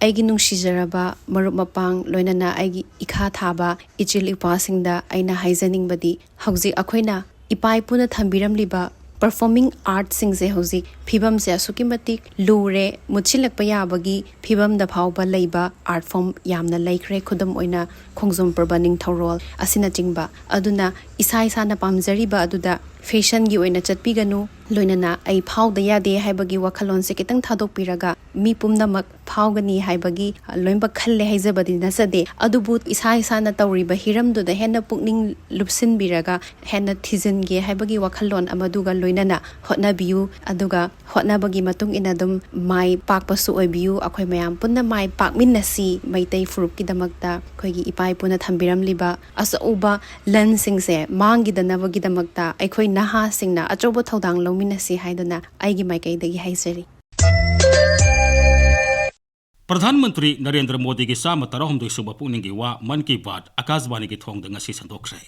ꯑꯩꯒꯤ ꯅꯨꯡꯁꯤꯖꯔꯕ ꯃꯔꯨꯞ ꯃꯄꯥꯡ, ꯂꯣꯏꯅꯅ ꯑꯩꯒꯤ ꯏꯈꯥ ꯊꯥꯕ ꯏꯆꯤꯜ ꯏꯄ꯭ꯋꯥꯁꯤꯡꯗ ꯑꯩꯅ ꯍꯥꯏꯖꯅꯤꯡꯕꯗꯤ, ꯍꯧꯖꯤꯛ ꯑꯩꯈꯣꯏꯅ ꯏꯄꯥ ꯏꯄꯨꯅ ꯊꯝꯕꯤꯔꯝꯂꯤꯕ ꯄꯔꯐꯣꯔꯃꯤꯡ ꯑꯥꯔꯠꯁꯤꯡꯁꯦ ꯍꯧꯖꯤꯛ ꯐꯤꯕꯝꯁꯦ ꯑꯁꯨꯛꯀꯤ ꯃꯇꯤꯛ ꯂꯨꯔꯦ, ꯃꯨꯠꯁꯤꯜꯂꯛꯄ ꯌꯥꯕꯒꯤ ꯐꯤꯕꯝꯗ ꯐꯥꯎꯕ ꯂꯩꯕ ꯑꯥꯔꯠ ꯐꯣꯝ ꯌꯥꯝꯅ ꯂꯩꯈ꯭ꯔꯦ꯫ ꯈꯨꯗꯝ ꯑꯣꯏꯅ ꯈꯣꯡꯖꯣꯝ ꯄ꯭ꯔꯕ ꯅꯤꯡꯊꯧꯔꯣꯜ ꯑꯁꯤꯅꯆꯤꯡꯕ꯫ ꯑꯗꯨꯅ ꯏꯁꯥ ꯏꯁꯥꯅ ꯄꯥꯝꯖꯔꯤꯕ ꯑꯗꯨꯗ ꯐꯦꯁꯟꯒꯤ ꯑꯣꯏꯅ ꯆꯠꯄꯤꯒꯅꯨ꯫ ꯂꯣꯏꯅꯅ ꯑꯩ ꯐꯥꯎꯗ ꯌꯥꯗꯦ ꯍꯥꯏꯕꯒꯤ ꯋꯥꯈꯜꯂꯣꯟꯁꯦ ꯈꯤꯇꯪ ꯊꯥꯗꯣꯛꯄꯤꯔꯒ, ꯃꯤ ꯄꯨꯝꯅꯃꯛ ꯐꯥꯎꯒꯅꯤ ꯍꯥꯏꯕꯒꯤ ꯂꯣꯏꯅꯃꯛ ꯈꯜꯂꯦ ꯍꯥꯏꯖꯕꯗꯤ ꯅꯠꯆꯗꯦ꯫ ꯑꯗꯨꯕꯨ ꯏꯁꯥ ꯏꯁꯥꯅ ꯇꯧꯔꯤꯕ ꯍꯤꯔꯝꯗꯨꯗ ꯍꯦꯟꯅ ꯄꯨꯛꯅꯤꯡ ꯂꯨꯞꯁꯤꯟꯕꯤꯔꯒ ꯍꯦꯟꯅ ꯊꯤꯖꯤꯟꯒꯦ ꯍꯥꯏꯕꯒꯤ ꯋꯥꯈꯜꯂꯣꯟ ꯑꯃꯗꯨꯒ ꯂꯣꯏꯅꯅ ꯍꯣꯠꯅꯕꯤꯌꯨ꯫ ꯑꯗꯨꯒ ꯍꯣꯠꯅꯕꯒꯤ ꯃꯇꯨꯡ ꯏꯟꯅ ꯑꯗꯨꯝ ꯃꯥꯏ ꯄꯥꯛꯄꯁꯨ ꯑꯣꯏꯕꯤꯌꯨ꯫ ꯑꯩꯈꯣꯏ ꯃꯌꯥꯝ ꯄꯨꯟꯅ ꯃꯥꯏ ꯄꯥꯛꯃꯤꯟꯅꯁꯤ꯫ ꯃꯩꯇꯩ ꯐꯨꯔꯨꯞꯀꯤꯗꯃꯛꯇ ꯑꯩꯈꯣꯏꯒꯤ ꯏꯄꯥ ꯏꯄꯨꯅ ꯊꯝꯕꯤꯔꯝꯂꯤꯕ ꯑꯆꯧꯕ ꯂꯟꯁꯤꯡꯁꯦ ꯃꯥꯡꯈꯤꯗꯅꯕꯒꯤꯗꯃꯛꯇ ꯑꯩꯈꯣꯏ ꯅꯍꯥꯁꯤꯡꯅ ꯑꯆꯧꯕ ꯊꯧꯗꯥꯡ ꯂꯧꯃꯤꯟꯅꯁꯤ ꯍꯥꯏꯗꯨꯅ ꯑꯩꯒꯤ ꯃꯥꯏꯀꯩꯗꯒꯤ ꯍꯥꯏꯖꯔꯤ꯫ ꯄ꯭ꯔꯙꯥꯟ ꯃꯟꯇ꯭ꯔꯤ ꯅꯔꯦꯟꯗ꯭ꯔ ꯃꯣꯗꯤꯒꯤ ꯆꯥꯝꯃ ꯇꯔꯥꯍꯨꯝꯗꯣꯏ ꯁꯨꯕ ꯄꯨꯛꯅꯤꯡꯒꯤ ꯋꯥ ꯃꯟ ꯀꯤ ꯕꯥꯠ ꯑꯀꯥꯁꯕꯥꯅꯤꯒꯤ ꯊꯣꯡꯗ ꯉꯁꯤ ꯁꯟꯗꯣꯛꯈ꯭ꯔꯦ꯫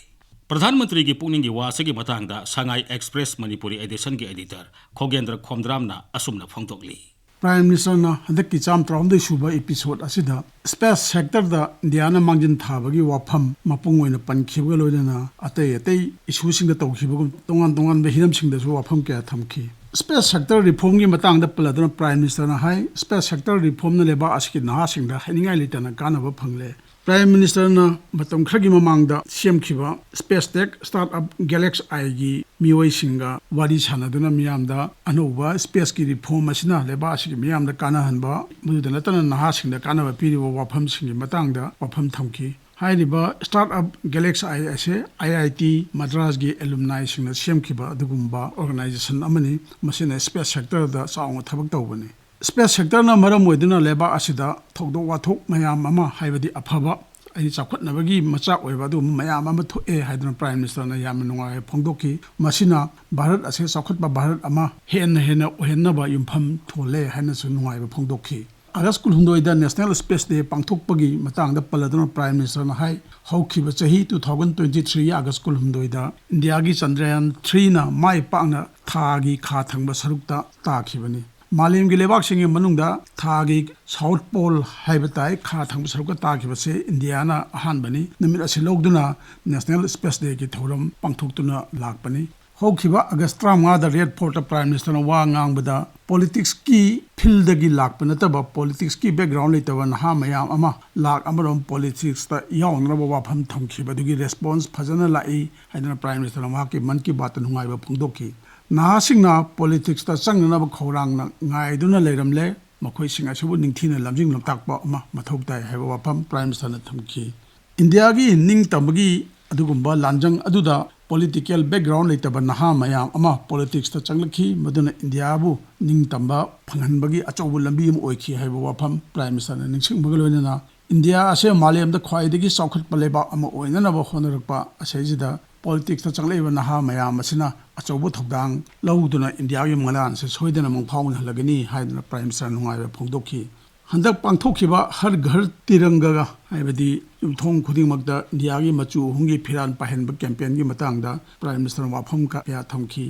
ꯄ꯭ꯔꯙꯥꯟ ꯃꯟꯇ꯭ꯔꯤꯒꯤ ꯄꯨꯛꯅꯤꯡꯒꯤ ꯋꯥ ꯑꯁꯤꯒꯤ ꯃꯇꯥꯡꯗ ꯁꯉꯥꯏ ꯑꯦꯛꯁꯄ꯭ꯔꯦꯁ ꯃꯅꯤꯄꯨꯔꯤ ꯑꯦꯗꯤꯁꯟꯒꯤ ꯑꯦꯗꯤꯇꯔ ꯈꯣꯒꯦꯟꯗ꯭ꯔ ꯈꯣꯝꯗ꯭ꯔꯥꯝꯅ ꯑꯁꯨꯝꯅ ꯐꯣꯡꯗꯣꯛꯂꯤ꯫ Prime Minister ꯅ ꯍꯟꯗꯛꯀꯤ ꯆꯥꯝꯃ ꯇꯔꯥꯍꯨꯝꯗꯣꯏ ꯁꯨꯕ episode ꯑꯁꯤꯗ space sector ꯗ ꯏꯟꯗꯤꯌꯥꯅ ꯃꯥꯡꯖꯤꯟ ꯊꯥꯕꯒꯤ ꯋꯥꯐꯝ ꯃꯄꯨꯡ ꯑꯣꯏꯅ ꯄꯟꯈꯤꯕꯒ ꯂꯣꯏꯅꯅ ꯑꯇꯩ ꯑꯇꯩ issue ꯁꯤꯡꯗ ꯇꯧꯈꯤꯕꯒꯨꯝ ꯇꯣꯉꯥꯟ ꯇꯣꯉꯥꯟꯕ ꯍꯤꯔꯝꯁꯤꯡꯗꯁꯨ ꯋꯥꯐꯝ ꯀꯌꯥ ꯊꯝꯈꯤ꯫ Space sector reform ꯒꯤ ꯃꯇꯥꯡꯗ ꯄꯜꯂꯗꯨꯅ Prime Minister ꯅ ꯍꯥꯏ, space sector reform ꯅ ꯂꯩꯕꯥꯛ ꯑꯁꯤꯒꯤ ꯅꯍꯥꯁꯤꯡꯗ ꯍꯥꯏꯅꯤꯡꯉꯥꯏ ꯂꯩꯇꯅ ꯀꯥꯟꯅꯕ ꯐꯪꯂꯦ꯫ Prime Minister ꯅ ꯃꯇꯝ ꯈꯔꯒꯤ ꯃꯃꯥꯡꯗ ꯁꯦꯝꯈꯤꯕ space tech startup Galaxy ꯒꯤ ꯃꯤꯑꯣꯏꯁꯤꯡꯒ ꯋꯥꯔꯤ ꯁꯥꯟꯅꯗꯨꯅ ꯃꯤꯌꯥꯝꯗ ꯑꯅꯧꯕ space ꯀꯤ reform ꯑꯁꯤꯅ ꯂꯩꯕꯥꯛ ꯑꯁꯤꯒꯤ ꯃꯤꯌꯥꯝꯗ ꯀꯥꯟꯅꯍꯟꯕ, ꯃꯗꯨꯗ ꯅꯠꯇꯅ ꯅꯍꯥꯁꯤꯡꯗ ꯀꯥꯟꯅꯕ ꯄꯤꯔꯤꯕ ꯋꯥꯐꯝꯁꯤꯡꯒꯤ ꯃꯇꯥꯡꯗ ꯋꯥꯐꯝ ꯊꯝꯈꯤ꯫ ꯍꯥꯏꯔꯤꯕ Start Up Galaxy ꯑꯁꯤ I I T Madras ꯒꯤ alumni ꯁꯤꯡꯅ ꯁꯦꯝꯈꯤꯕ ꯑꯗꯨꯒꯨꯝꯕ organization ꯑꯃꯅꯤ꯫ ꯃꯁꯤꯅ space sector ꯗ ꯆꯥꯎꯅ ꯊꯕꯛ ꯇꯧꯕꯅꯤ꯫ Space sector ꯅ ꯃꯔꯝ ꯑꯣꯏꯗꯨꯅ ꯂꯩꯕꯥꯛ ꯑꯁꯤꯗ ꯊꯧꯗꯣꯛ ꯋꯥꯊꯣꯛ ꯃꯌꯥꯝ ꯑꯃ, ꯍꯥꯏꯕꯗꯤ ꯑꯐꯕ, ꯍꯥꯏꯗꯤ ꯆꯥꯎꯈꯠꯅꯕꯒꯤ ꯃꯆꯥꯛ ꯑꯣꯏꯕ ꯑꯗꯨꯒꯨꯝꯕ ꯃꯌꯥꯝ ꯑꯃ ꯊꯣꯛꯑꯦ ꯍꯥꯏꯗꯨꯅ Prime Minister ꯅ ꯌꯥꯝꯅ ꯅꯨꯡꯉꯥꯏꯕ ꯐꯣꯡꯗꯣꯛꯈꯤ꯫ ꯃꯁꯤꯅ ꯚꯥꯔꯠ ꯑꯁꯤ ꯆꯥꯎꯈꯠꯄ ꯚꯥꯔꯠ ꯑꯃ ꯍꯦꯟꯅ ꯍꯦꯟꯅ ꯑꯣꯏꯍꯟꯅꯕ ꯌꯨꯝꯐꯝ ꯊꯣꯜꯂꯦ ꯍꯥꯏꯅꯁꯨ ꯅꯨꯡꯉꯥꯏꯕ ꯐꯣꯡꯗꯣꯛꯈꯤ꯫ August ꯀꯨꯟꯍꯨꯝꯗꯣꯏꯗ National Space Day ꯄꯥꯡꯊꯣꯛꯄꯒꯤ ꯃꯇꯥꯡꯗ ꯄꯜꯂꯗꯨꯅ Prime Minister ꯅ ꯍꯥꯏ, ꯍꯧꯈꯤꯕ ꯆꯍꯤ two thousand twenty three ꯒꯤ August ꯀꯨꯟꯍꯨꯝꯗꯣꯏꯗ ꯏꯟꯗꯤꯌꯥꯒꯤ Chandrayaan three ꯅ ꯃꯥꯏ ꯄꯥꯛꯅ ꯊꯥꯒꯤ ꯈꯥ ꯊꯪꯕ ꯁꯔꯨꯛꯇ ꯇꯥꯈꯤꯕꯅꯤ꯫ ꯃꯥꯂꯦꯝꯒꯤ ꯂꯩꯕꯥꯛꯁꯤꯡꯒꯤ ꯃꯅꯨꯡꯗ ꯊꯥꯒꯤ South Pole ꯍꯥꯏꯕ ꯇꯥꯏ, ꯈꯥ ꯊꯪꯕ ꯁꯔꯨꯛꯇ ꯇꯥꯈꯤꯕꯁꯦ ꯏꯟꯗꯤꯌꯥꯅ ꯑꯍꯥꯟꯕꯅꯤ꯫ ꯅꯨꯃꯤꯠ ꯑꯁꯤ ꯂꯧꯗꯨꯅ National Space Day ꯒꯤ ꯊꯧꯔꯝ ꯄꯥꯡꯊꯣꯛꯇꯨꯅ ꯂꯥꯛꯄꯅꯤ꯫ ꯍꯧꯈꯤꯕ August ꯇꯔꯥꯃꯉꯥꯗ Red Fort ꯇ Prime Minister ꯅ ꯋꯥ ꯉꯥꯡꯕꯗ politics ꯀꯤ field ꯗꯒꯤ ꯂꯥꯛꯄ ꯅꯠꯇꯕ, politics ꯀꯤ background ꯂꯩꯇꯕ ꯅꯍꯥ ꯃꯌꯥꯝ ꯑꯃ ꯂꯥꯛ ꯑꯃꯔꯣꯝ politics ꯇ ꯌꯥꯎꯅꯅꯕ ꯋꯥꯐꯝ ꯊꯝꯈꯤꯕ ꯑꯗꯨꯒꯤ response ꯐꯖꯅ ꯂꯥꯛꯏ ꯍꯥꯏꯗꯨꯅ Prime Minister ꯅ ꯃꯍꯥꯛꯀꯤ Mann Ki Baat ꯇ ꯅꯨꯡꯉꯥꯏꯕ ꯐꯣꯡꯗꯣꯛꯈꯤ꯫ ꯅꯍꯥꯁꯤꯡꯅ politics ꯇ ꯆꯪꯅꯅꯕ ꯈꯧꯔꯥꯡꯅ ꯉꯥꯏꯗꯨꯅ ꯂꯩꯔꯝꯂꯦ꯫ ꯃꯈꯣꯏꯁꯤꯡ ꯑꯁꯤꯕꯨ ꯅꯤꯡꯊꯤꯅ ꯂꯝꯖꯤꯡ ꯂꯝꯇꯥꯛꯄ ꯑꯃ ꯃꯊꯧ ꯇꯥꯏ ꯍꯥꯏꯕ ꯋꯥꯐꯝ Prime Minister ꯅ ꯊꯝꯈꯤ꯫ ꯏꯟꯗꯤꯌꯥꯒꯤ ꯅꯤꯡꯇꯝꯕꯒꯤ ꯑꯗꯨꯒꯨꯝꯕ ꯂꯥꯟꯖꯪ ꯑꯗꯨꯗ political background ꯂꯩꯇꯕ ꯅꯍꯥ ꯃꯌꯥꯝ ꯑꯃ politics ꯇ ꯆꯪꯂꯛꯈꯤ, ꯃꯗꯨꯅ ꯏꯟꯗꯤꯌꯥꯕꯨ ꯅꯤꯡꯇꯝꯕ ꯐꯪꯍꯟꯕꯒꯤ ꯑꯆꯧꯕ ꯂꯝꯕꯤ ꯑꯃ ꯑꯣꯏꯈꯤ ꯍꯥꯏꯕ ꯋꯥꯐꯝ Prime Minister ꯅ ꯅꯤꯡꯁꯤꯡꯕꯒ ꯂꯣꯏꯅꯅ ꯏꯟꯗꯤꯌꯥ ꯑꯁꯤ ꯃꯥꯂꯦꯝꯗ ꯈ꯭ꯋꯥꯏꯗꯒꯤ ꯆꯥꯎꯈꯠꯄ ꯂꯩꯕꯥꯛ ꯑꯃ ꯑꯣꯏꯅꯅꯕ ꯍꯣꯠꯅꯔꯛꯄ ꯑꯁꯤꯗꯩꯁꯤꯗ politics ꯇ ꯆꯪꯂꯛꯏꯕ ꯅꯍꯥ ꯃꯌꯥꯝ ꯑꯁꯤꯅ ꯑꯆꯧꯕ ꯊꯧꯗꯥꯡ ꯂꯧꯗꯨꯅ ꯏꯟꯗꯤꯌꯥꯒꯤ ꯃꯪꯂꯥꯟ ꯑꯁꯤ ꯁꯣꯏꯗꯅ ꯃꯪꯐꯥꯎꯅꯍꯜꯂꯒꯅꯤ ꯍꯥꯏꯗꯨꯅ Prime Minister ꯅ ꯅꯨꯡꯉꯥꯏꯕ ꯐꯣꯡꯗꯣꯛꯈꯤ꯫ ꯍꯟꯗꯛ ꯄꯥꯡꯊꯣꯛꯈꯤꯕ ꯍꯔ ꯘꯔ ꯇꯤꯔꯪꯒ, ꯍꯥꯏꯕꯗꯤ ꯌꯨꯝꯊꯣꯡ ꯈꯨꯗꯤꯡꯃꯛꯇ ꯏꯟꯗꯤꯌꯥꯒꯤ ꯃꯆꯨ ꯑꯍꯨꯝꯒꯤ ꯐꯤꯔꯥꯜ ꯄꯥꯏꯍꯟꯕ campaign ꯒꯤ ꯃꯇꯥꯡꯗ Prime Minister ꯅ ꯋꯥꯐꯝ ꯀꯌꯥ ꯊꯝꯈꯤ꯫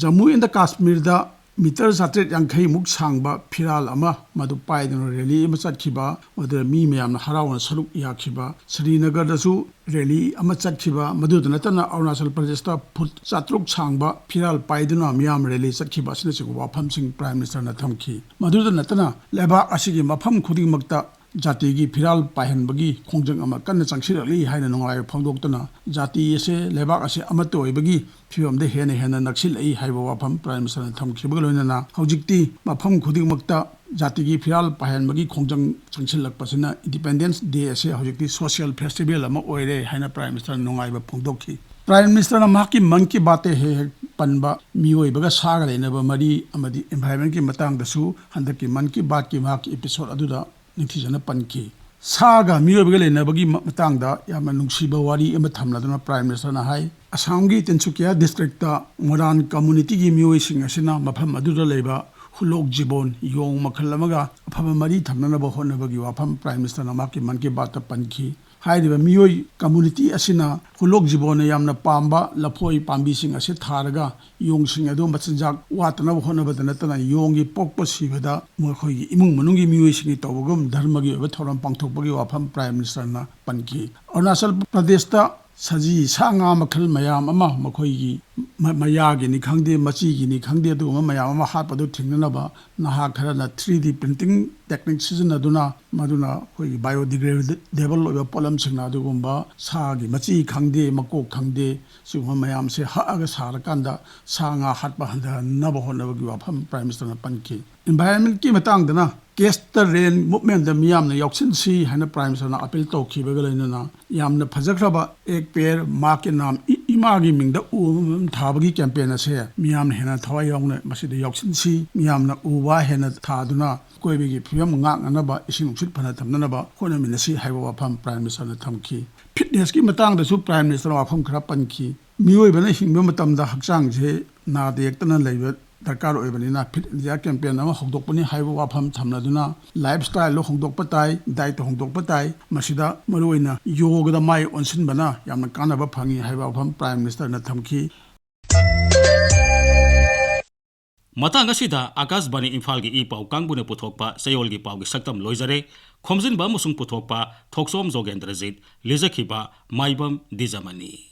ꯖꯝꯃꯨ ꯑꯦꯟ ꯀꯥꯁꯃꯤꯔꯗ ꯃꯤꯇꯔ ꯆꯥꯇ꯭ꯔꯦꯠ ꯌꯥꯡꯈꯩ ꯃꯨꯛ ꯁꯥꯡꯕ ꯐꯤꯔꯥꯜ ꯑꯃ ꯃꯗꯨ ꯄꯥꯏꯗꯨꯅ rally ꯑꯃ ꯆꯠꯈꯤꯕ, ꯃꯗꯨꯗ ꯃꯤ ꯃꯌꯥꯝꯅ ꯍꯔꯥꯎꯅ ꯁꯔꯨꯛ ꯌꯥꯈꯤꯕ꯫ ꯁ꯭ꯔꯤꯅꯒꯔꯗꯁꯨ rally ꯑꯃ ꯆꯠꯈꯤꯕ, ꯃꯗꯨꯗ ꯅꯠꯇꯅ ꯑꯔꯨꯅꯥꯆꯜ ꯄ꯭ꯔꯗꯦꯁꯇ ꯐꯨꯠ ꯆꯥꯇ꯭ꯔꯨꯛ ꯁꯥꯡꯕ ꯐꯤꯔꯥꯜ ꯄꯥꯏꯗꯨꯅ ꯃꯤꯌꯥꯝ rally ꯆꯠꯈꯤꯕ ꯑꯁꯤꯅꯆꯤꯡꯕ ꯋꯥꯐꯝꯁꯤꯡ Prime Minister ꯅ ꯊꯝꯈꯤ꯫ ꯃꯗꯨꯗ ꯅꯠꯇꯅ ꯂꯩꯕꯥꯛ ꯑꯁꯤꯒꯤ ꯃꯐꯝ ꯈꯨꯗꯤꯡꯃꯛꯇ ꯖꯥꯇꯤꯒꯤ ꯐꯤꯔꯥꯜ ꯄꯥꯏꯍꯟꯕꯒꯤ ꯈꯣꯡꯖꯪ ꯑꯃ ꯀꯟꯅ ꯆꯪꯁꯤꯜꯂꯛꯂꯤ ꯍꯥꯏꯅ ꯅꯨꯡꯉꯥꯏꯕ ꯐꯣꯡꯗꯣꯛꯇꯨꯅ, ꯖꯥꯇꯤ ꯑꯁꯦ, ꯂꯩꯕꯥꯛ ꯑꯁꯦ ꯑꯃꯠꯇ ꯑꯣꯏꯕꯒꯤ ꯐꯤꯕꯝꯗ ꯍꯦꯟꯅ ꯍꯦꯟꯅ ꯅꯛꯁꯤꯜꯂꯛꯏ ꯍꯥꯏꯕ ꯋꯥꯐꯝ Prime Minister ꯅ ꯊꯝꯈꯤꯕꯒ ꯂꯣꯏꯅꯅ, ꯍꯧꯖꯤꯛꯇꯤ ꯃꯐꯝ ꯈꯨꯗꯤꯡꯃꯛꯇ ꯖꯥꯇꯤꯒꯤ ꯐꯤꯔꯥꯜ ꯄꯥꯏꯍꯟꯕꯒꯤ ꯈꯣꯡꯖꯪ ꯆꯪꯁꯤꯜꯂꯛꯄꯁꯤꯅ Independence Day ꯑꯁꯦ ꯍꯧꯖꯤꯛꯇꯤ social festival ꯑꯃ ꯑꯣꯏꯔꯦ ꯍꯥꯏꯅ Prime Minister ꯅ ꯅꯨꯡꯉꯥꯏꯕ ꯐꯣꯡꯗꯣꯛꯈꯤ꯫ Prime Minister ꯅ ꯃꯍꯥꯛꯀꯤ ꯃꯟ ꯀꯤ ꯕꯥꯠꯇ ꯍꯦꯛ ꯍꯦꯛ ꯄꯟꯕ ꯃꯤꯑꯣꯏꯕꯒ ꯁꯥꯒ ꯂꯩꯅꯕ ꯃꯔꯤ ꯑꯃꯗꯤ environment ꯀꯤ ꯃꯇꯥꯡꯗꯁꯨ ꯍꯟꯗꯛꯀꯤ ꯃꯟ ꯀꯤ ꯕꯥꯠꯀꯤ ꯃꯍꯥꯛꯀꯤ episode ꯑꯗꯨꯗ ꯅꯤꯡꯊꯤꯖꯅ ꯄꯟꯈꯤ꯫ ꯁꯥꯒ ꯃꯤꯑꯣꯏꯕꯒ ꯂꯩꯅꯕꯒꯤ ꯃ-, ꯃꯇꯥꯡꯗ ꯌꯥꯝꯅ ꯅꯨꯡꯁꯤꯕ ꯋꯥꯔꯤ ꯑꯃ ꯊꯝꯂꯗꯨꯅ Prime Minister ꯅ ꯍꯥꯏ, ꯑꯁꯥꯝꯒꯤ ꯇꯤꯟꯁꯨꯀꯤꯌꯥ district ꯇ ꯃꯣꯏꯔꯥꯡ community ꯒꯤ ꯃꯤꯑꯣꯏꯁꯤꯡ ꯑꯁꯤꯅ ꯃꯐꯝ ꯑꯗꯨꯗ ꯂꯩꯕ ꯍꯨꯂꯣꯛ ꯖꯤꯕꯣꯟ ꯌꯣꯡ ꯃꯈꯜ ꯑꯃꯒ ꯑꯐꯕ ꯃꯔꯤ ꯊꯝꯅꯅꯕ ꯍꯣꯠꯅꯕꯒꯤ ꯋꯥꯐꯝ Prime Minister ꯅ ꯃꯍꯥꯛꯀꯤ ꯃꯟ ꯀꯤ ꯕꯥꯠꯇ ꯄꯟꯈꯤ꯫ ꯍꯥꯏꯔꯤꯕ ꯃꯤꯑꯣꯏ community ꯑꯁꯤꯅ ꯍꯨꯂꯣꯛ ꯖꯤꯕꯣꯟꯅ ꯌꯥꯝꯅ ꯄꯥꯝꯕ ꯂꯐꯣꯏ ꯄꯥꯝꯕꯤꯁꯤꯡ ꯑꯁꯤ ꯊꯥꯔꯒ ꯌꯣꯡꯁꯤꯡ ꯑꯗꯨ ꯃꯆꯤꯟꯖꯥꯛ ꯋꯥꯠꯇꯅꯕ ꯍꯣꯠꯅꯕꯗ ꯅꯠꯇꯅ ꯌꯣꯡꯒꯤ ꯄꯣꯛꯄ ꯁꯤꯕꯗ ꯃꯈꯣꯏꯒꯤ ꯏꯃꯨꯡ ꯃꯅꯨꯡꯒꯤ ꯃꯤꯑꯣꯏꯁꯤꯡꯒꯤ ꯇꯧꯕꯒꯨꯝ ꯙꯔꯃꯒꯤ ꯑꯣꯏꯕ ꯊꯧꯔꯝ ꯄꯥꯡꯊꯣꯛꯄꯒꯤ ꯋꯥꯐꯝ Prime Minister ꯅ ꯄꯟꯈꯤ꯫ ꯑꯔꯨꯅꯥꯆꯜ ꯄ꯭ꯔꯗꯦꯁꯇ ꯁꯖꯤ ꯁꯥ ꯉꯥ ꯃꯈꯜ ꯃꯌꯥꯝ ꯑꯃ ꯃꯈꯣꯏꯒꯤ ꯃ-, ꯃꯌꯥꯒꯤꯅꯤ ꯈꯪꯗꯦ, ꯃꯆꯤꯒꯤꯅꯤ ꯈꯪꯗꯦ, ꯑꯗꯨꯒꯨꯝꯕ ꯃꯌꯥꯝ ꯑꯃ ꯍꯥꯠꯄꯗꯨ ꯊꯤꯡꯅꯅꯕ ꯅꯍꯥ ꯈꯔꯅ three D printing technique ꯁꯤꯖꯤꯟꯅꯗꯨꯅ, ꯃꯗꯨꯅ ꯑꯩꯈꯣꯏꯒꯤ biodegradable ꯑꯣꯏꯕ ꯄꯣꯠꯂꯝꯁꯤꯡꯅ ꯑꯗꯨꯒꯨꯝꯕ ꯁꯥꯒꯤ ꯃꯆꯤ ꯈꯪꯗꯦ, ꯃꯀꯣꯛ ꯈꯪꯗꯦ, ꯁꯤꯒꯨꯝꯕ ꯃꯌꯥꯝꯁꯦ ꯍꯛꯑꯒ ꯁꯥꯔꯀꯥꯟꯗ ꯁꯥ ꯉꯥ ꯍꯥꯠꯄ ꯍꯟꯊꯍꯟꯅꯕ ꯍꯣꯠꯅꯕꯒꯤ ꯋꯥꯐꯝ Prime Minister ꯅ ꯄꯟꯈꯤ꯫ Environment ꯀꯤ ꯃꯇꯥꯡꯗꯅ Catch the Rain movement ꯇ ꯃꯤꯌꯥꯝꯅ ꯌꯥꯎꯁꯤꯟꯁꯤ ꯍꯥꯏꯅ Prime Minister ꯅ appeal ꯇꯧꯈꯤꯕꯒ ꯂꯣꯏꯅꯅ ꯌꯥꯝꯅ ꯐꯖꯈ꯭ꯔꯕ Ek Ped Maa Ke Naam, E-, ꯏꯃꯥꯒꯤ ꯃꯤꯡꯗ ꯎ ꯑꯃꯃꯝ ꯊꯥꯕꯒꯤ campaign ꯑꯁꯦ ꯃꯤꯌꯥꯝꯅ ꯍꯦꯟꯅ ꯊꯋꯥꯏ ꯌꯥꯎꯅ ꯃꯁꯤꯗ ꯌꯥꯎꯁꯤꯟꯁꯤ, ꯃꯤꯌꯥꯝꯅ ꯎ ꯋꯥ ꯍꯦꯟꯅ ꯊꯥꯗꯨꯅ ꯑꯀꯣꯏꯕꯒꯤ ꯐꯤꯕꯝ ꯉꯥꯛꯅꯅꯕ, ꯏꯁꯤꯡ ꯅꯨꯡꯁꯤꯠ ꯐꯅ ꯊꯝꯅꯅꯕ ꯍꯣꯠꯅꯃꯤꯟꯅꯁꯤ ꯍꯥꯏꯕ ꯋꯥꯐꯝ Prime Minister ꯅ ꯊꯝꯈꯤ꯫ Fitness ꯀꯤ ꯃꯇꯥꯡꯗꯁꯨ Prime Minister ꯅ ꯋꯥꯐꯝ ꯈꯔ ꯄꯟꯈꯤ꯫ ꯃꯤꯑꯣꯏꯕꯅ ꯍꯤꯡꯕ ꯃꯇꯝꯗ ꯍꯛꯆꯥꯡꯁꯦ ꯅꯥꯗ ꯌꯦꯛꯇꯅ ꯂꯩꯕ ꯗꯔꯀꯥꯔ ꯑꯣꯏꯕꯅꯤꯅ Fit India campaign ꯑꯃ ꯍꯧꯗꯣꯛꯄꯅꯤ ꯍꯥꯏꯕ ꯋꯥꯐꯝ ꯊꯝꯂꯗꯨꯅ, lifestyle ꯍꯣꯡꯗꯣꯛꯄ ꯇꯥꯏ, diet ꯍꯣꯡꯗꯣꯛꯄ ꯇꯥꯏ, ꯃꯁꯤꯗ ꯃꯔꯨꯑꯣꯏꯅ ꯌꯣꯒꯗ ꯃꯥꯏ ꯑꯣꯟꯁꯤꯟꯕꯅ ꯌꯥꯝꯅ ꯀꯥꯟꯅꯕ ꯐꯪꯏ ꯍꯥꯏꯕ ꯋꯥꯐꯝ Prime Minister ꯅ ꯊꯝꯈꯤ꯫ ꯃꯇꯥꯡ ꯑꯁꯤꯗ ꯑꯀꯥꯁꯕꯥꯅꯤ ꯏꯝꯐꯥꯜꯒꯤ ꯏ ꯄꯥꯎ ꯀꯥꯡꯕꯨꯅ ꯄꯨꯊꯣꯛꯄ ꯆꯌꯣꯜꯒꯤ ꯄꯥꯎꯒꯤ ꯁꯛꯇꯝ ꯂꯣꯏꯖꯔꯦ꯫ ꯈꯣꯝꯖꯤꯟꯕ ꯑꯃꯁꯨꯡ ꯄꯨꯊꯣꯛꯄ ꯊꯣꯛꯆꯣꯝ ꯖꯣꯒꯦꯟꯗ꯭ꯔꯖꯤꯠ, ꯂꯤꯖꯈꯤꯕ ꯃꯥꯏꯕꯝ ꯗꯤꯖꯃꯅꯤ꯫